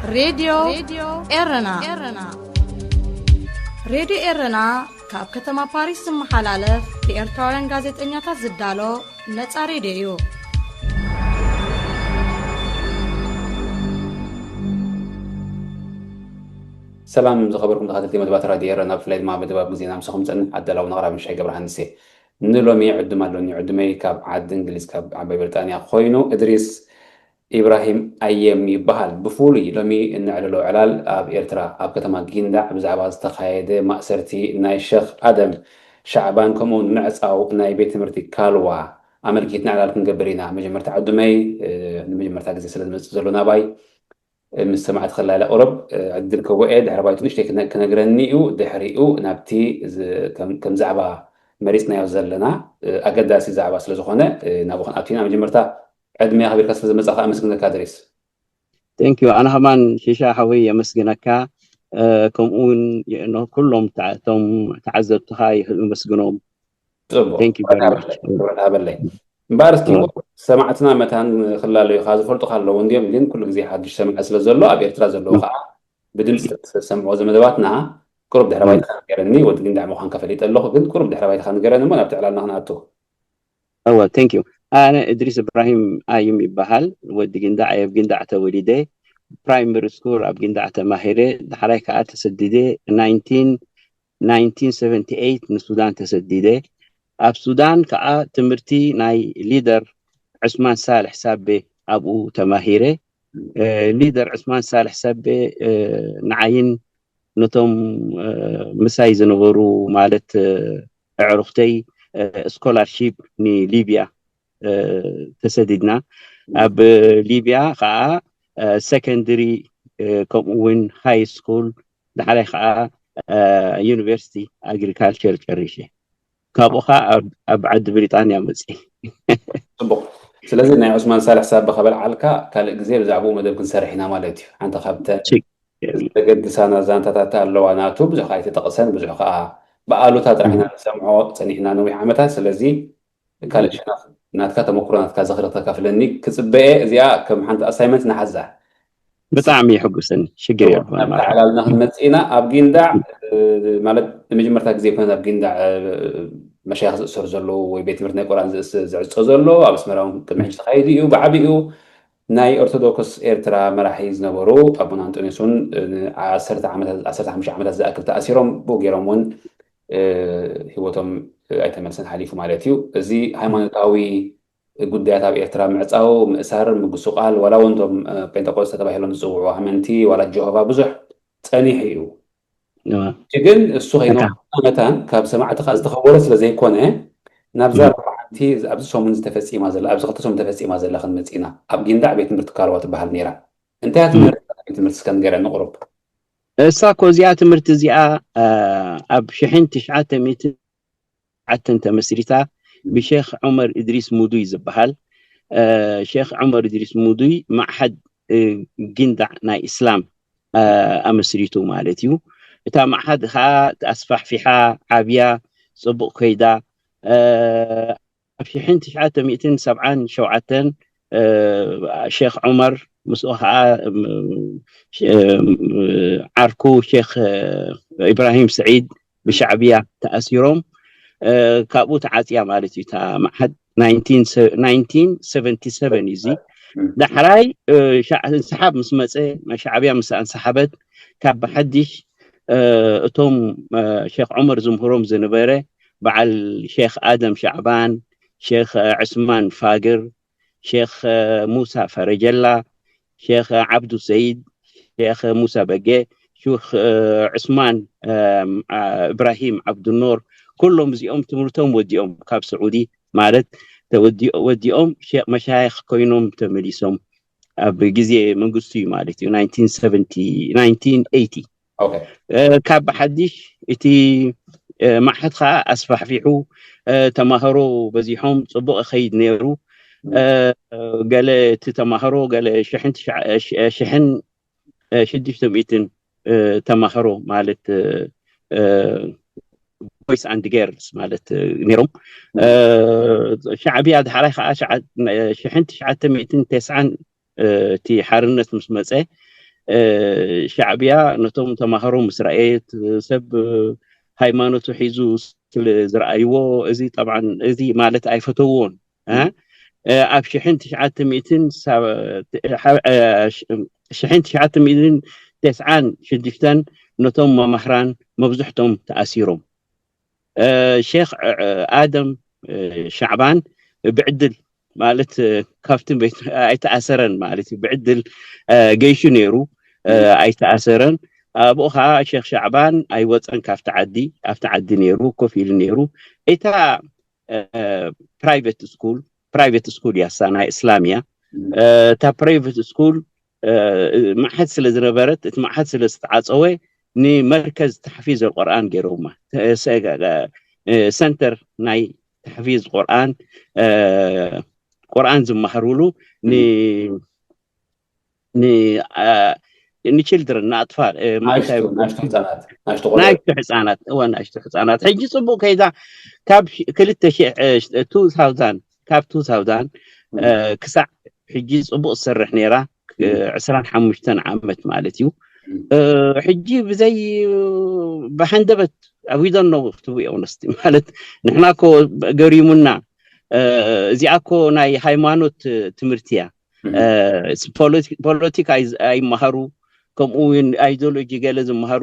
ሬድዮ ኤረና። ሬድዮ ኤረና ካብ ከተማ ፓሪስ ዝመሓላለፍ ብኤርትራውያን ጋዜጠኛታት ዝዳሎ ነጻ ሬድዮ እዩ። ሰላም ዝኸበርኩም ተኸታተልቲ መደባት ራድዮ ኤረና፣ ብፍላይ ድማ መደባት ግዜና ምሳኹም ጸንሕ ኣዳላውን ኣቕራብን ሻይ ገብረሃንስ እየ። ንሎሚ ዕዱም ኣሎኒ። ዕዱመይ ካብ ዓዲ እንግሊዝ ካብ ዓባይ ብሪጣንያ ኮይኑ እድሪስ ኢብራሂም ኣየም ይበሃል። ብፍሉይ ሎሚ እንዕልሎ ዕላል ኣብ ኤርትራ ኣብ ከተማ ጊንዳዕ ብዛዕባ ዝተኻየደ ማእሰርቲ ናይ ሸኽ ኣደም ሻዕባን ከምኡውን ምዕጻው ናይ ቤት ትምህርቲ ካልዋ ኣመልኪትና ዕላል ክንገብር ኢና። መጀመርታ ዕዱመይ፣ እ፣ ንመጀመርታ ግዜ ስለ ዝመጽእ ዘሎ ናባይ፣ እ፣ ምስ ሰማዕቲ ክላለ ቁሩብ፣ እ፣ ዕድል ከቦኤ ድሕሪ ባይቱ ንእሽተይ ክነ-፣ ክነግረኒ እዩ። ድሕሪኡ ናብቲ ዝ-፣ ከም፣ ከም ዛዕባ መሪጽናዮ ዘለና፣ እ፣ ኣገዳሲ ዛዕባ ስለ ዝኾነ፣ እ፣ ናብኡ ክንኣቱ ኢና። መጀመርታ ዕድመ ኣኽቢርካ ስለ ዝመጻኻ ኣመስግነካ ድሪስ። Thank you። ኣነ ከማን ሽሻ ሓወይ የመስግነካ፣ እ፣ ከምኡ እውን የ-፣ ነ-፣ ኩሎም ተዓ-፣ እቶም ተዓዘብትኻ የመስግኖም። ጽቡቕ። Thank you very ክብረት much። ሃበለይ፣ ክብረት ሃበለይ። እምበኣር እስኪ እም። ሰማዕትና መታን ክላለዩኻ ዝፈልጡኻ ኣለዉ እንድዮም፣ ግን ኩሉ ግዜ ሓድሽ ሰማዒ ስለ ዘሎ ኣብ ኤርትራ ዘለዉ እም። ኸዓ ብድምፂ ዝሰምዕዎ ዘመደባትና ቁሩብ ድሕረ እም። ባይታ ንገረኒ፣ ወዲ ጊንዳዕ ምዃንካ ፈሊጠ ኣለኹ፣ ግን ቁሩብ ድሕረ ባይታኻ ንገረኒ እሞ ናብቲ ዕላልና ክንኣቱ። እወ፣ thank you። ኣነ እድሪስ እብራሂም ኣይም ይበሃል። ወዲ ጊንዳዕ፣ ኣብ ጊንዳዕ ተወሊደ፣ ፕራይመሪ ስኩል ኣብ ጊንዳዕ ተማሂረ፣ ዳሕራይ ከዓ ተሰዲደ፣ ናይንቲን ናይንቲን ሰቨንቲ ኤይት ንሱዳን ተሰዲደ። ኣብ ሱዳን ከዓ ትምህርቲ ናይ ሊደር ዕስማን ሳልሕ ሳቤ ኣብኡ ተማሂረ። እ፣ ሊደር ዕስማን ሳልሕ ሳቤ፣ እ፣ ንዓይን ነቶም፣ እ፣ ምሳይ ዝነበሩ ማለት፣ እ፣ ኣዕሩኽተይ፣ እ፣ ስኮላርሺፕ ንሊብያ፣ እ፣ ተሰዲድና። ኣብ ሊብያ ከዓ፣ እ፣ ሰከንድሪ፣ እ፣ ከምኡ እውን ሃይ ስኩል፣ ዳሕራይ ከዓ፣ እ፣ ዩኒቨርሲቲ ኣግሪካልቸር ጨሪሸ። ካብኡ ከዓ ኣብ፣ ኣብ ዓዲ ብሪጣንያ መፅእ። ጽቡቕ። ስለዚ ናይ ዑስማን ሳልሕ ሳበ ከበልዓልካ ካልእ ግዜ ብዛዕባኡ መደብ ክንሰርሕ ኢና ማለት እዩ። ሓንቲ ካብተን ችግር የለን። ዘገድሳና ዛንታታት ኣለዋ ናቱ፣ ብዙሕ ኣይተጠቕሰን፣ ብዙሕ ከዓ ብኣሉታ ጥራሕ ኢና ንሰምዖ ጸኒሕና ነዊሕ ዓመታት። ስለዚ ካልእ ሸነኽ ናትካ ተመክሮ፣ ናትካ ዝኽሪ ክተካፍለኒ ክጽበየ፣ እዚኣ ከም ሓንቲ ኣሳይመንት ንሓዛ። ብጣዕሚ የሕጉሰኒ። ሽግር የብሉን ናብታ ማለት እዩ። ዕላልና ክንመጽእ ኢና። ኣብ ጊንዳዕ፣ እ፣ ማለት ንመጀመርታ ግዜ ይኮነ ኣብ ጊንዳዕ፣ እ፣ መሻይኽ ዝእሰሩ ዘለዉ ወይ ቤት ትምህርቲ ናይ ቁርኣን ዝእስ-፣ ዝዕጾ ዘሎ፣ ኣብ ኣስመራ እውን ቅድሚ ሕጂ ተኻይዱ እዩ። ብዓቢኡ ናይ ኦርቶዶክስ ኤርትራ መራሒ ዝነበሩ ኣቡነ ኣንጦንዮስ እውን፣ እ፣ ንዓሰርተ ዓመታት፣ ዓሰርተ ሓሙሽተ ዓመታት ዝኣክል ተኣሲሮም፣ ብኡ ገይሮም እውን፣ እ፣ ህይወቶም፣ እ፣ ኣይተመልሰን ሓሊፉ ማለት እዩ። እዚ ሃይማኖታዊ ጉዳያት ኣብ ኤርትራ ምዕጻው፣ ምእሳር፣ ምጉስቋል፣ ዋላ እውን እቶም፣ እ፣ ጴንጠቆስተ ተባሂሎም ዝጽውዑ ኣመንቲ ዋላ ጀሆቫ ብዙሕ ጸኒሑ እዩ። እዋ። ሕጂ ግን እሱ ከይነውሓና እታ መታን ካብ ሰማዕትኻ ዝተኸወለ ስለ ዘይኮነ ናብዛ እም። ሎማዓንቲ ኣብዚ ሰሙን ዝተፈጺማ ዘላ፣ ኣብዚ ክልተ ሰሙን ተፈጺማ ዘላ ክንመጽእ ኢና። ኣብ ጊንዳዕ ቤት ትምህርቲ ካልዋ ትበሃል ነይራ። እንታይ እያ እም። ትምህርቲ ቤት ትምህርቲ እስከ ንገረኒ ቁሩብ። እሳ እኮ እዚኣ ትምህርቲ እዚኣ፣ እ፣ ኣብ ሽሕን ትሽዓተ ሚእትን ትሽዓተን ተመስሪታ ብሼክ ዑመር እድሪስ ሙዱይ ዝበሃል። እ፣ ሼክ ዑመር እድሪስ ሙዱይ ማዕሐድ፣ እ፣ ጊንዳዕ ናይ እስላም፣ እ፣ ኣመስሪቱ ማለት እዩ። እታ ማዕሐድ ከዓ ኣስፋሕፊሓ ዓብያ ጽቡቕ ከይዳ፣ እ፣ ኣብ ሽሕን ትሽዓተ ሚእትን ሰብዓን ሸውዓተን፣ እ፣ ሼክ ዑመር ምስኡ ከዓ፣ እም፣ ሽ-፣ እም፣ ዓርኩ ሼክ፣ እ፣ ኢብራሂም ስዒድ ብሻዕብያ ተኣሲሮም፣ እ፣ ካብኡ ተዓጽያ ማለት እዩ። እታ ማዕሐድ ናይንቲን ሰ-፣ ናይንቲን ሰቨንቲ ሰቨን እዩ እዚ። ዳሕራይ፣ እ፣ ሻዕ-፣ እንስሓብ ምስ መጸ፣ ሻዕብያ ምስ ኣንሰሓበት፣ ካብ ብሓድሽ፣ እ፣ እቶም፣ እ፣ ሼክ ዑመር ዝምህሮም ዝነበረ በዓል ሼክ ኣደም ሻዕባን፣ ሼክ ዕስማን ፋግር፣ ሼክ፣ እ፣ ሙሳ ፈረጀላ፣ ሼክ ዓብዱ ሰይድ፣ ሼክ ሙሳ በጌ፣ ሹክ፣ እ፣ ዕስማን፣ እ፣ ዓ-፣ እብራሂም ዓብዱኖር፣ ኩሎም እዚኦም ትምህርቶም ወዲኦም ካብ ስዑዲ ማለት ተወዲ-፣ ወዲኦም ሼክ መሻይኽ ኮይኖም ተመሊሶም ኣብ ግዜ መንግስቱ እዩ ማለት እዩ፣ ናይንቲን ሰቨንቲ፣ ናይንቲን ኤይቲ። ኦኬ። እ፣ ካብ ብሓድሽ እቲ፣ እ፣ ማዕሐድ ከዓ ኣስፋሕፊሑ፣ እ፣ ተማሃሮ በዚሖም ጽቡቕ ይኸይድ ነይሩ። እ፣ ገለ እቲ ተማሃሮ ገለ ሽሕን ትሽዓ-፣ ሽ-፣ ሽሕን፣ እ፣ ሽዱሽተ ሚእትን፣ እ፣ ተማሃሮ ማለት፣ እ፣ እ፣ ቦይስ ኣንድ ገርልስ ማለት፣ እ፣ ነይሮም። እ፣ ሻዕብያ ዳሕራይ ከዓ ሽዓ-፣ ሽሕን ትሽዓተ ሚእትን ተስዓን፣ እ፣ እቲ ሓርነት ምስ መጸ፣ እ፣ ሻዕብያ ነቶም ተማሃሮ ምስ ረኣየት፣ ሰብ ሃይማኖቱ ሒዙ ስለ ዝረኣይዎ፣ እዚ ጠብዓን እዚ ማለት ኣይፈተውዎን። እ? እ፣ ኣብ ሽሕን ትሽዓተ ሚእትን ሳ-፣ እ፣ እ፣ ሽ-፣ ሽሕን ትሽዓተ ሚእትን ተስዓን ሽዱሽተን ነቶም መማህራን መብዝሕቶም ተኣሲሮም። እ፣ ሼክ፣ እ፣ እ፣ ኣደም፣ እ፣ ሻዕባን ብዕድል ማለት፣ እ፣ ካብቲ ቤት ኣይተኣሰረን ማለት እዩ። ብዕድል፣ እ፣ ገይሹ ነይሩ፣ እ፣ ኣይተኣሰረን። ኣብኡ ኸዓ ሼክ ሻዕባን ኣይወፀን ካብቲ ዓዲ፣ ኣብቲ ዓዲ ነይሩ፣ ኮፍ ኢሉ ነይሩ። እታ፣ እ፣ ፕራይቬት ስኩል፣ ፕራይቬት ስኩል እያ፣ እሳ ናይ እስላም እያ። እ፣ እታ ፕራይቬት ስኩል፣ እ፣ መዓት ስለ ዝነበረት፣ እቲ መዓት ስለ ዝተዓፀወ፣ ንመርከዝ ተሕፊዝ ኣልቁርኣን ገይሮማ። ተ-፣ ሰ-፣ እ፣ ሰንተር ናይ ተሕፊዝ ቁርኣን፣ እ፣ ቁርኣን ዝመሃሩሉ ን-፣ ን-፣ እ፣ ንችልድረን፣ ንኣጥፋል፣ እ፣ ንኣሽቱ፣ እንታይ ናሽቱ ህፃናት፣ ናሽቱ ቆልዑ። ናሽቱ ህፃናት፣ እወ፣ ናሽቱ ህፃናት። ሕጂ ፅቡቅ ከይዳ ካብ ሽ-፣ ክልተ ሺሕ፣ እ፣ ሽ-፣ ቱ ታውዛንድ፣ ካብ ቱ ታውዛንድ፣ እ፣ ክሳዕ ሕጂ ፅቡቅ ትሰርሕ ነይራ፣ እ፣ ዕስራን ሓሙሽተን ዓመት ማለት እዩ። እ፣ ሕጂ ብዘይ፣ ብሃንደበት፣ we don't know, to be honest፣ ማለት ንሕና እኮ ገሪሙና። እ፣ እዚኣ እኮ ናይ ሃይማኖት ትምህርቲ እያ። እ፣ ፖለቲ-፣ ፖለቲካ ኣይ-፣ ኣይመሃሩ፣ ከምኡ እውን ኣይዲዮሎጂ ገለ ዝመሃሩ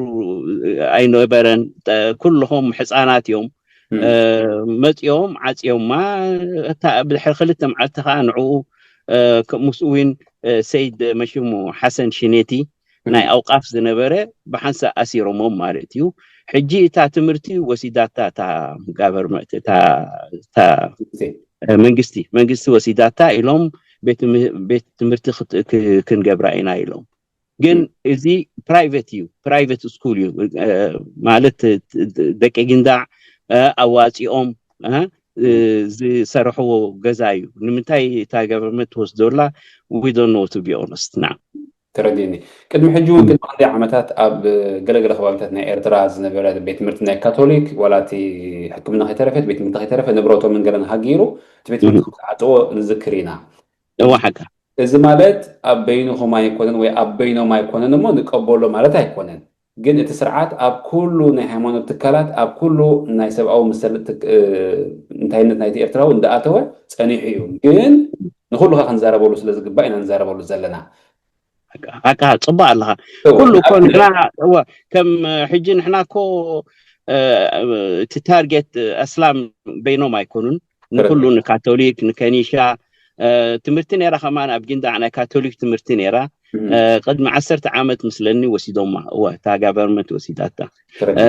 ኣይነበረን። ጠ-፣ ኩልኹም ሕፃናት እዮም። እ፣ መፂኦም ዓፅዮማ። እታ ብድሕሪ ክልተ መዓልቲ ከዓ ንዕኡ፣ እ፣ ከ-፣ ምስኡ እውን፣ እ፣ ሰይድ መሽሙ ሓሰን ሽኔቲ ናይ ኣውቃፍ ዝነበረ ብሓንሳእ ኣሲሮሞም ማለት እዩ። ሕጂ እታ ትምህርቲ ወሲዳታ፣ እታ ጋቨርመንት፣ እታ፣ እታ፣ እ፣ መንግስቲ፣ መንግስቲ ወሲዳታ ኢሎም ቤት ትም-፣ ቤት ትምህርቲ ክት-፣ ክ-፣ ክንገብራ ኢና ኢሎም። ግን እዚ ፕራይቬት እዩ፣ ፕራይቬት ስኩል እዩ፣ እ፣ ማለት፣ እ፣ ደቂ ጊንዳዕ፣ እ፣ ኣዋፂኦም፣ እ፣ እ፣ ዝሰርሕዎ ገዛ እዩ። ንምንታይ እታ ገቨርመንት ትወስደላ? We don't know, to be honest። ና ተረዲእኒ። ቅድሚ ሕጂ እውን ቅድሚ ክንደይ ዓመታት ኣብ ገለገለ ከባቢታት ናይ ኤርትራ ዝነበረ ቤት ትምህርቲ ናይ ካቶሊክ፣ ዋላ እቲ ሕክምና ከይተረፈ፣ እቲ ቤት ትምህርቲ ከይተረፈ፣ ንብረቶምን ገለን ሃጊሩ እቲ ቤት ትምህርቲ ከም ዝዓጸዎ ንዝክር ኢና። እዋ፣ ሓቃ። እዚ ማለት ኣብ በይንኹም ኣይኮነን ወይ ኣብ በይኖም ኣይኮነን እሞ ንቀበሎ ማለት ኣይኮነን። ግን እቲ ስርዓት ኣብ ኩሉ ናይ ሃይማኖት ትካላት፣ ኣብ ኩሉ ናይ ሰብኣዊ መሰል ትክ-፣ እ፣ እንታይነት ናይቲ ኤርትራዊ እንዳኣተወ ጸኒሑ እዩ። ግን ንኹሉ ከ ክንዛረበሉ ስለ ዝግባእ ኢና ንዛረበሉ ዘለና። ሓቃ፣ ጽቡቅ ኣለኻ። እወ፣ ኩሉ እኮ ንሕና፣ እወ፣ ከም፣ እ፣ ሕጂ ንሕና እኮ፣ እ፣ እቲ ታርጌት፣ እ፣ ኣስላም በይኖም ኣይኮኑን። ንኩሉ፣ ንካቶሊክ፣ ንከኒሻ፣ እ፣ ትምህርቲ ነይራ ከማን ኣብ ጊንዳዕ ናይ ካቶሊክ ትምህርቲ ነይራ። እ፣ ቅድሚ ዓሰርተ ዓመት ምስለኒ ወሲዶማ። እወ፣ እታ ጋቨርመንት ወሲዳታ። እ፣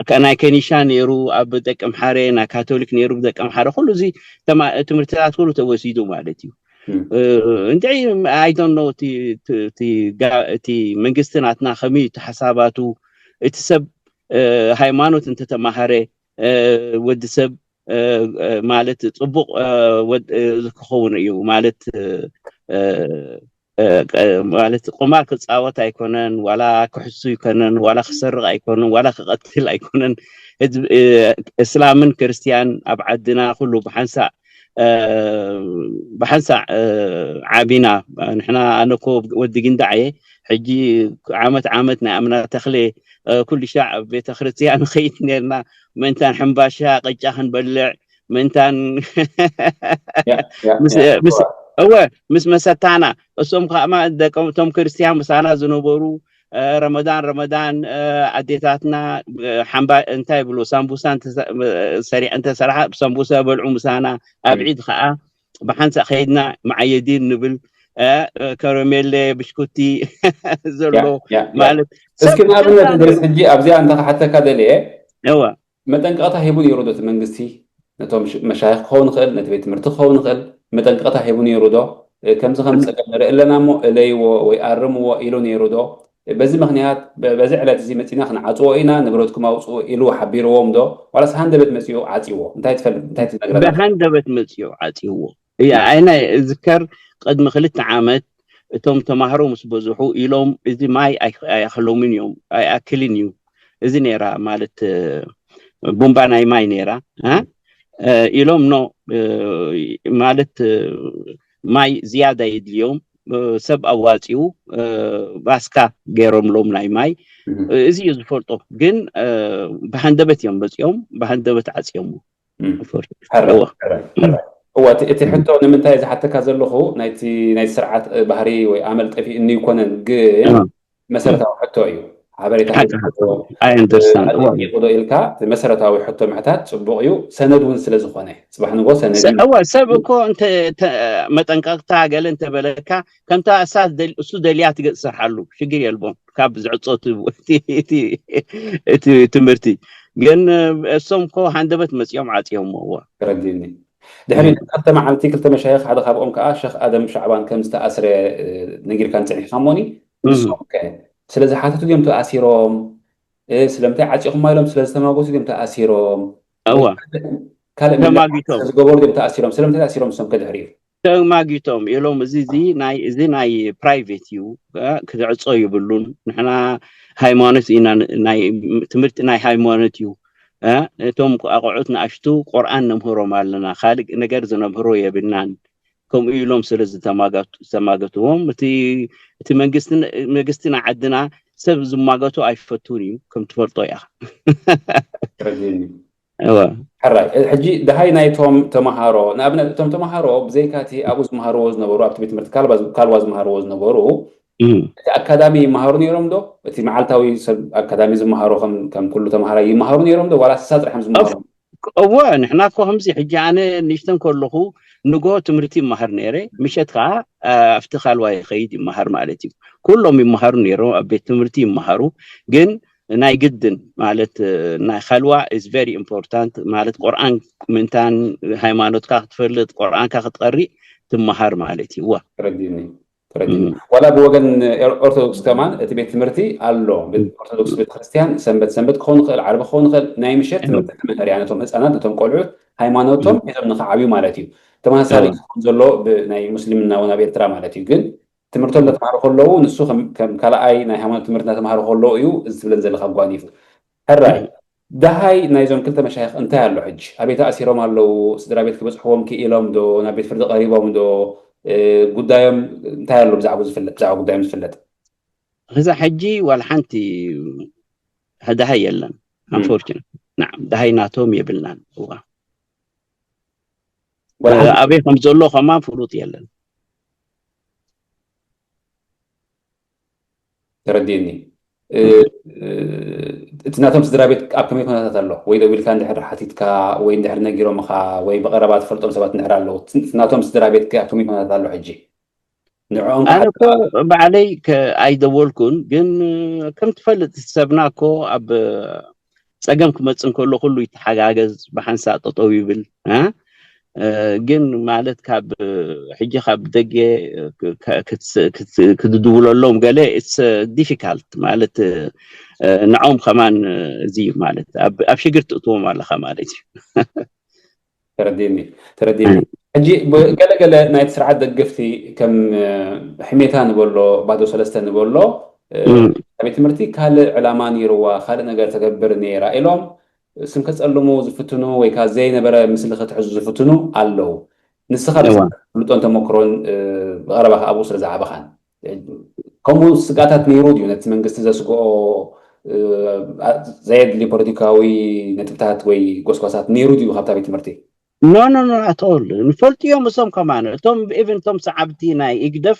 ከ-፣ ናይ ከኒሻ ነይሩ ኣብ ደቂ ኣምሓረ፣ ናይ ካቶሊክ ነይሩ ብደቂ ኣምሓረ። ኩሉ እዚ ተማ-፣ ትምህርትታት ኩሉ ተወሲዱ ማለት እዩ። እ፣ እንታይ፣ I don't know፣ እቲ፣ እቲ፣ እቲ ጋ-፣ እቲ መንግስቲ ናትና ከመይ እዩ እቲ ሓሳባቱ? እቲ ሰብ፣ እ፣ ሃይማኖት እንተተማሃረ፣ እ፣ ወዲ ሰብ፣ እ፣ እ፣ ማለት ጽቡቕ፣ እ፣ ወድ-፣ እ፣ ክኸውን እዩ ማለት፣ እ፣ እ፣ እ፣ ማለት ቁማር ክጻወት ኣይኮነን፣ ዋላ ክሕሱ ኣይኮነን፣ ዋላ ክሰርቕ ኣይኮነን፣ ዋላ ክቐትል ኣይኮነን። ህዝቢ፣ እ፣ እስላምን ክርስትያን ኣብ ዓድና ኩሉ ብሓንሳእ፣ እ፣ ብሓንሳእ፣ እ፣ ዓቢና። ንሕና፣ ኣነ እኮ ወዲ ጊንዳዕ እየ። ሕጂ ዓመት ዓመት ናይ ኣምና ተኽሌ፣ እ፣ ኩሉ ሻዕ ኣብ ቤተ ክርስትያን ንኸይድ ነርና። ምእንታን ሕምባሻ ቅጫ ክንበልዕ፣ ምእንታን ያ፣ ያ፣ ምስ፣ ያ። ምስ፣ እወ፣ ምስ መሰታና፣ እሶም ከኣ ደቆም፣ እቶም ክርስትያን ምሳና ዝነበሩ፣ እ፣ ረመዳን፣ ረመዳን፣ እ፣ ኣዴታትና፣ እ፣ ሓምባ-፣ እንታይ ይብሉ፣ ሳምቡሳ እንተ-፣ ሰሪዐን እንተሰርሓ፣ ብሳምቡሳ በልዑ ምሳና። ኣብ ዒድ ከኣ ብሓንሳእ ከይድና መዓየዲን ንብል፣ እ፣ እ፣ ከረሜለ፣ ብሽኩቲ ዘሎ ያ፣ ያ፣ ያ። ማለት እስኪ ሰብ ንኣብነት ከምዛ እንድሪስ፣ ሕጂ ኣብዚኣ እንተ ክሓተካ ደልየ፣ እወ። መጠንቀቕታ ሂቡ ነይሩ ዶ እቲ መንግስቲ? ነቶም ሽ-፣ መሻይኽ ክኸውን ይኽእል፣ ነቲ ቤት ትምህርቲ ክኸውን ይኽእል፣ መጠንቀቕታ ሂቡ ነይሩ ዶ? እ፣ ከምዚ ከም ጸገም ንርኢ ኣለና እሞ እለይዎ ወይ ኣርምዎ ኢሉ ነይሩ ዶ? በዚ ምኽንያት፣ በ-፣ በዚ ዕለት እዚ መጺና ክንዓጽዎ ኢና፣ ንብረትኩም ኣውጽኡ ኢሉ ሓቢርዎም ዶ? ዋላስ ሃንደበት መጺኡ ዓጽይዎ? እንታይ ትፈልጥ? እንታይ ትነግረና? ብሃንደበት መጺኡ ዓጽይዎ። እያ፣ ያ። ኣይ ናይ እዝከር ቅድሚ ክልተ ዓመት እቶም ተማሃሮ ምስ በዝሑ ኢሎም፣ "እዚ ማይ ኣይ-፣ ኣይኣኽሎምን እዮም፣ ኣይኣክልን እዩ። እዚ ነይራ ማለት፣ እ፣ ቡምባ ናይ ማይ ነይራ፣ እ?" እ፣ ኢሎም፣ "ኖ፣ እ፣ ማለት፣ እ፣ ማይ ዝያዳ የድልዮም፣ ሰብ ኣዋፂኡ ባስካ ገይሮምሎም ናይ ማይ። እዚ እዩ ዝፈልጦ። ግን ብሃንደበት እዮም መፂኦም፣ ብሃንደበት ዓፂዮሞ። እወ እቲ ሕቶ ንምንታይ ዝሓተካ ዘለኹ ናይቲ ናይ ስርዓት ባህሪ ወይ ኣመል ጠፊእኒ ይኮነን፣ ግን መሰረታዊ ሕቶ እዩ። ሓበሬታ I understand። ዶ ኢልካ መሰረታዊ ሕቶ ምሕታት ፅቡቅ እዩ። ሰነድ እውን ስለ ዝኾነ ፅባሕ ንጎ ሰነድ እዩ። እወ ሰብ እኮ እንተ መጠንቀቅታ ገለ እንተበለካ ከምታ እሳ እሱ ደልያ ትገፅ ሰርሓሉ ሽግር የልቦም። ካብ ዝዕፆ እቲ ትምህርቲ ግን እሶም እኮ ሃንደበት መፂኦም ዓፂዮሞ። እወ ተረዲኒ። ድሕሪ ክልተ መዓልቲ ክልተ መሻይኽ ሓደ ካብኦም ከዓ ሸኽ ኣደም ሻዕባን ከም ዝተኣስረ ነጊርካን ፀኒሕካ እሞኒ ንሶም ከ ስለ ዝሓተቱ ድዮም ተኣሲሮም? ስለምንታይ ዓፂኹማ ኢሎም ስለ ዝተማጎቱ ድዮም ተኣሲሮም? እወ ካልእ ተማጊቶም ዝገበሩ ድዮም ተኣሲሮም? ስለምንታይ ተኣሲሮም እሶም ከ ድሕሪኡ? ተማጊቶም ኢሎም። እዚ እዚ ናይ እዚ ናይ ፕራይቬት እዩ፣ ክትዕፆ ይብሉን። ንሕና ሃይማኖት ኢና፣ ናይ ትምህርቲ ናይ ሃይማኖት እዩ። እቶም ኣቆዑት ንኣሽቱ ቁርኣን ነምህሮም ኣለና፣ ካልእ ነገር ዝነምህሮ የብልናን። ከምኡ ኢሎም ስለ ዝተማገትዎም እቲ እቲ መንግስቲ መንግስቲ ናይ ዓድና ሰብ ዝማገቱ ኣይፈቱን እዩ፣ ከም ትፈልጦ እያ። ሕራይ ሕጂ ደሃይ ናይቶም ተምሃሮ ንኣብነት እቶም ተምሃሮ ብዘይካ እቲ ኣብኡ ዝመሃርዎ ዝነበሩ ኣብቲ ቤት ትምህርቲ ካልዋ ዝመሃርዎ ዝነበሩ እቲ ኣካዳሚ ይመሃሩ ነይሮም ዶ? እቲ መዓልታዊ ሰብ ኣካዳሚ ዝመሃሮ ከም ኩሉ ተምሃራይ ይመሃሩ ነይሮም ዶ ዋላ ስሳ ጥራሕ ዝመሃሩ? እወ ንሕና እኮ ከምዚ ሕጂ ኣነ ንእሽተን ከለኹ ንጎ ትምህርቲ ይመሃር ነይረ፣ ምሸት ከዓ ኣብቲ ካልዋ ይኸይድ ይመሃር ማለት እዩ። ኩሎም ይመሃሩ ነይሮም ኣብ ቤት ትምህርቲ ይመሃሩ። ግን ናይ ግድን ማለት ናይ ከልዋ is very important ማለት ቁርኣን ምንታን ሃይማኖትካ ክትፈልጥ ቁርኣንካ ክትቀሪእ ትመሃር ማለት እዩ። እዋ ተረዲኒ ተረዲኒ ዋላ ብወገን ኦርቶዶክስ ከማን እቲ ቤት ትምህርቲ ኣሎ። ኦርቶዶክስ ቤተክርስትያን ሰንበት ሰንበት ክኸውን ይኽእል፣ ዓርቢ ክኸውን ይኽእል፣ ናይ ምሸት ትምህርቲ ትምህር እያ ነቶም ህፃናት ነቶም ቆልዑት ሃይማኖቶም ሒዞም ንክዓብዩ ማለት እዩ። ተመሳሳሊ ክኸውን ዘሎ ብናይ ሙስሊምና እውን ኣብ ኤርትራ ማለት እዩ። ግን ትምህርቶም እናተምሃሩ ከለዉ ንሱ ከም ካልኣይ ናይ ሃይማኖት ትምህርቲ እናተምሃሩ ከለዉ እዩ እዚ ትብለን ዘለካ ጓኒፉ። ሕራይ ደሃይ ናይዞም ክልተ መሻይኽ እንታይ ኣሎ ሕጂ? ኣበይ ተኣሲሮም ኣለዉ? ስድራ ቤት ክበፅሕዎም ክኢሎም ዶ? ናብ ቤት ፍርዲ ቀሪቦም ዶ? ጉዳዮም እንታይ ኣሎ ብዛዕባ ዝፍለጥ ብዛዕባ ጉዳዮም ዝፍለጥ? እዛ ሕጂ ዋላ ሓንቲ ደሃይ የለን። Unfortunately ንዓም ደሃይ ናቶም የብልናን። እዋ ኣበይ ከም ዘሎ ከማን ፍሉጥ የለን። ተረዲእኒ። እቲ ናቶም ስድራ ቤት ኣብ ከመይ ኩነታት ኣሎ? ወይ ደዊልካ እንድሕር ሓቲትካ ወይ እንድሕር ነጊሮምኻ ወይ ብቐረባ ትፈልጦም ሰባት እንድሕር ኣለዉ እቲ ናቶም ስድራ ቤት ኣብ ከመይ ኩነታት ኣሎ ሕጂ? ንዕኦም ኣነ እኮ ባዕለይ ኣይደወልኩን፣ ግን ከም ትፈልጥ ሰብና እኮ ኣብ ፀገም ክመፅእ እንከሎ ኩሉ ይተሓጋገዝ፣ ብሓንሳእ ጠጠው ይብል። ግን ማለት ካብ ሕጂ ካብ ደገ ክትድውለሎም ገለ it's difficult ማለት ንዖም ከማን እዚ ማለት ኣብ ሽግር ትእትዎም ኣለካ ማለት እዩ። ተረዲኒ ተረዲኒ። ሕጂ ገለገለ ናይቲ ስርዓት ደገፍቲ ከም ሕሜታ ንበሎ ባዶ ሰለስተ ንበሎ ቤት ትምህርቲ ካልእ ዕላማ ነይርዋ ካልእ ነገር ተገብር ነይራ ኢሎም ስም ከፀልሙ ዝፍትኑ ወይ ከዓ ዘይነበረ ምስሊ ክትሕዙ ዝፍትኑ ኣለዉ። ንስኻ ብፍልጦን ተመክሮን ብቐረባ ኣብኡ ስለ ዝዓበኻን ከምኡ ስግኣታት ነይሩ ድዩ? ነቲ መንግስቲ ዘስግኦ ዘየድሊ ፖለቲካዊ ነጥብታት ወይ ጎስጓሳት ነይሩ ድዩ ካብታ ቤት ትምህርቲ? No no no at all። ንፈልጡ እዮም እሶም ከማን እቶም even እቶም ሰዓብቲ ናይ ኢግደፍ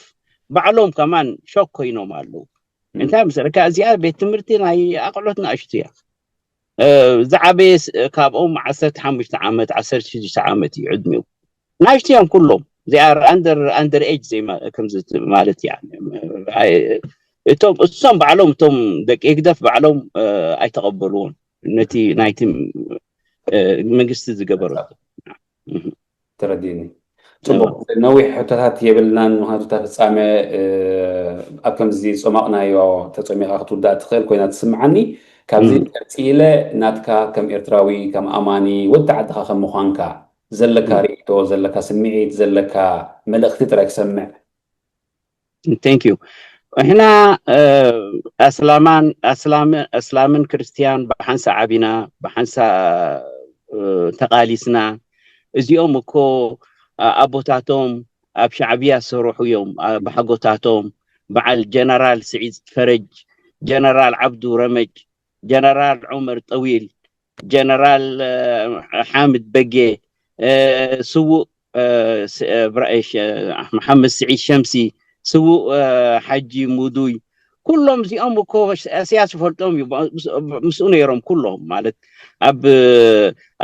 ባዕሎም ከማን ሾክ ኮይኖም ኣለዉ። እንታይ መሰለካ እዚኣ ቤት ትምህርቲ ናይ ኣቕሎት ንኣሽቱ እያ። ዝዓበየ ካብኦም ዓሰርተ ሓሙሽተ ዓመት ዓሰርተ ሽዱሽተ ዓመት እዩ ዕድሚኡ። ንኣሽቱ እዮም ኩሎም they are under under age ዘይ ከምዚ ማለት እያ። እቶም እሶም ባዕሎም እቶም ደቂ ህግደፍ ባዕሎም ኣይተቐበልዎን ነቲ ናይቲ መንግስቲ ዝገበሮ። ተረዲኒ። ፅቡቅ ነዊሕ ሕቶታት የብልናን ምክንያቱ እታ ፍፃመ ኣብ ከምዚ ዝፀማቕናዮ ተፀሚቓ ክትውዳእ ትኽእል ኮይና ትስምዓኒ። ካብዚ ቀፂለ ናትካ ከም ኤርትራዊ ከም ኣማኒ ወዲ ዓድኻ ከም ምዃንካ ዘለካ ርእይቶ ዘለካ ስምዒት ዘለካ መልእኽቲ ጥራይ ክሰምዕ። Thank you። እሕና ኣስላማን ኣስላምን ክርስትያን ብሓንሳ ዓቢና ብሓንሳ ተቃሊስና። እዚኦም እኮ ኣቦታቶም ኣብ ሻዕብያ ዝሰረሑ እዮም። ኣ- ብሓጎታቶም በዓል ጀነራል ስዒድ ፈረጅ፣ ጀነራል ዓብዱ ረመጅ፣ ጀነራል ዑመር ጠዊል፣ ጀነራል እ፣ ሓምድ በጌ፣ እ፣ ስዉእ እ፣ ስ- እ፣ ብራእሽ እ፣ መሓመድ ስዒድ ሸምሲ፣ ስዉእ እ፣ ሓጂ ሙዱይ፣ ኩሎም እዚኦም እኮ እስያስ ይፈልጦም እዩ። ምስ- ምስኡ ነይሮም ኩሎም ማለት ኣብ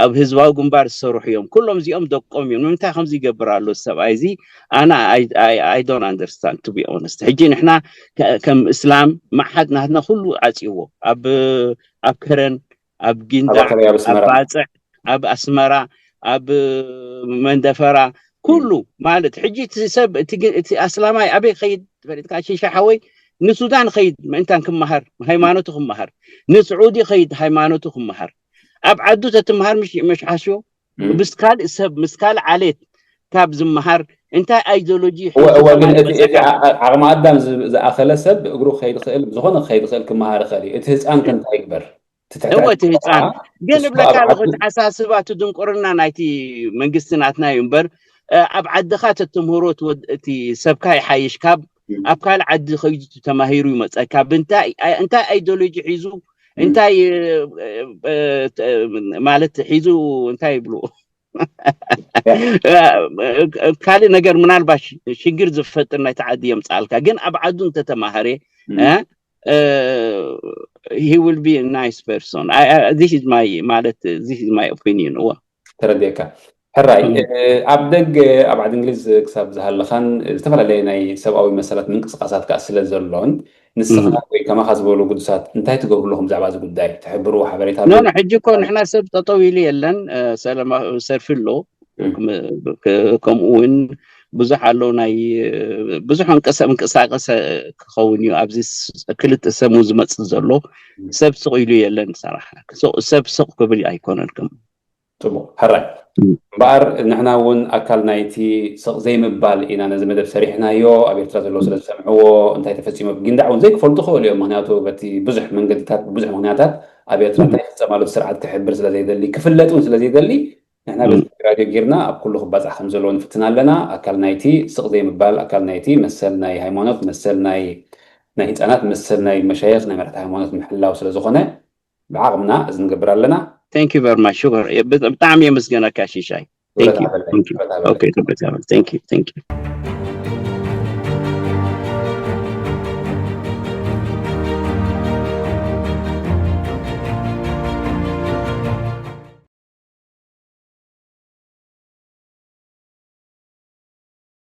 ኣብ ህዝባዊ ግንባር ዝሰርሑ እዮም። ኩሎም እዚኦም ደቆም እዮም። ንምንታይ ከምዚ ይገብር ኣሎ ሰብኣይ እዚ? ኣና I don't understand, to be honest. ሕጂ ንሕና ከ- ከም እስላም መዓት ናትና ኩሉ ዓፅዎ ኣብ ኣብ ከረን፣ ኣብ ጊንዳዕ፣ ኣባተላይ ኣብ ኣብ ኣስመራ ባፅዕ፣ ኣብ ኣስመራ፣ ኣብ መንደፈራ፣ ኩሉ ማለት ሕጂ እቲ ሰብ እቲ ግ- እቲ ኣስላማይ ኣበይ ከይድ ፈሊጥካ ሽሻ ሓወይ? ንሱዳን ከይድ ምእንታን ክመሃር፣ ሃይማኖቱ ክመሃር፣ ንስዑዲ ከይድ ሃይማኖቱ ክመሃር። ኣብ ዓዱ ተትመሃር ምሽ ምሽ ሓስዮ? ምስ ካልእ ሰብ ምስ ካልእ ዓሌት ካብ ዝመሃር እንታይ ኣይዲዮሎጂ እወ ሒዙ እወ ግን ከማን እቲ እቲ መፀካ? ዓ- ዓቕሚ ኣዳም ዝ- ዝኣኸለ ሰብ እግሩ ከይድ ክእል ብዝኾነ ክኸይድ ክእል ክማሃር ይኽእል እዩ። እቲ ህፃን ከ እንታይ ይግበር? እቲ ትሕቲ እወ ዕድመ እቲ ህፃን ቆልዓ ግን ንሱ ኣብ እብለካ ኣለኹ ዓዲ እቲ ኣሳስባ እቲ ድንቁርና ናይቲ መንግስቲ ናትና እዩ እምበር እ፣ ኣብ ዓድኻ ተትምህሮ እቲ ወድ- እቲ ሰብካ ይሓይሽ ካብ ኣብ ካልእ ዓዲ ከይዱ ተማሂሩ ይመፀካ። ብእንታይ ኣይ- እንታይ ኣይዲዮሎጂ ሒዙ እንታይ እ፣ እ፣ እ፣ ማለት ሒዙ እንታይ ይብሉ ካልእ ነገር ምናልባት ሽግር ዝፈጥር ናይ ተዓዲ የምፃልካ ግን ኣብ ዓዱ እንተተማሃረ he will be a nice person. This is my ማለት this is my opinion. እዋ ተረዲእካ ሕራይ ኣብ ደገ ኣብ ዓዲ እንግሊዝ ክሳብ ዝሃለኻን ዝተፈላለየ ናይ ሰብኣዊ መሰላት ምንቅስቃሳት ከዓ ስለ ዘሎን ንስኻ ወይ ከማኻ ዝበሉ ግዱሳት እንታይ ትገብሩ ኣለኹም ብዛዕባ እዚ ጉዳይ ትሕብርዎ ሓበሬታ ኖ ኣለኩም? ኖ ሕጂ እኮ ንሕና ሰብ ጠጠው ኢሉ የለን ሰለማ ሰልፊ ኣሎ ከምኡ እውን ብዙሕ ኣሎ ናይ ብዙሕ እንቅሳቀሰ ክኸውን እዩ ኣብዚ ክልተ ሰሙ ዝመፅእ ዘሎ ሰብ ስቕ ኢሉ የለን ሰራሕ ሰብ ስቕ ክብል ኣይኮነን ከም ፅቡቅ ሕራይ እምበኣር ንሕና እውን ኣካል ናይቲ ስቕ ዘይምባል ኢና ነዚ መደብ ሰሪሕናዮ ኣብ ኤርትራ ዘለዉ ስለ ዝሰምዕዎ እንታይ ተፈፂሙ ጊንዳዕ እውን ዘይክፈልጡ ክኽእሉ እዮም ምክንያቱ በቲ ብዙሕ መንገድታት ብዙሕ ምክንያታት ኣብ ኤርትራ እንታይ ይፍፀም ኣሎ ስርዓት ክሕብር ስለ ዘይደሊ ክፍለጥ እውን ስለ ዘይደሊ ንሕና በዚ ራድዮ ጌርና ኣብ ኩሉ ክባፃሕ ከም ዘለዎ ንፍትን ኣለና ኣካል ናይቲ ስቕ ዘይምባል ኣካል ናይቲ መሰል ናይ ሃይማኖት መሰል ናይ ናይ ህፃናት መሰል ናይ መሻየኽ ናይ መራሕቲ ሃይማኖት ምሕላው ስለ ዝኾነ ብዓቕምና እዚ ንገብር ኣለና Thank you very much. ሽኮር ብጣዕሚ የመስገነካ ሽሻይ። Thank you. Thank you. Okay. Thank you. Thank you.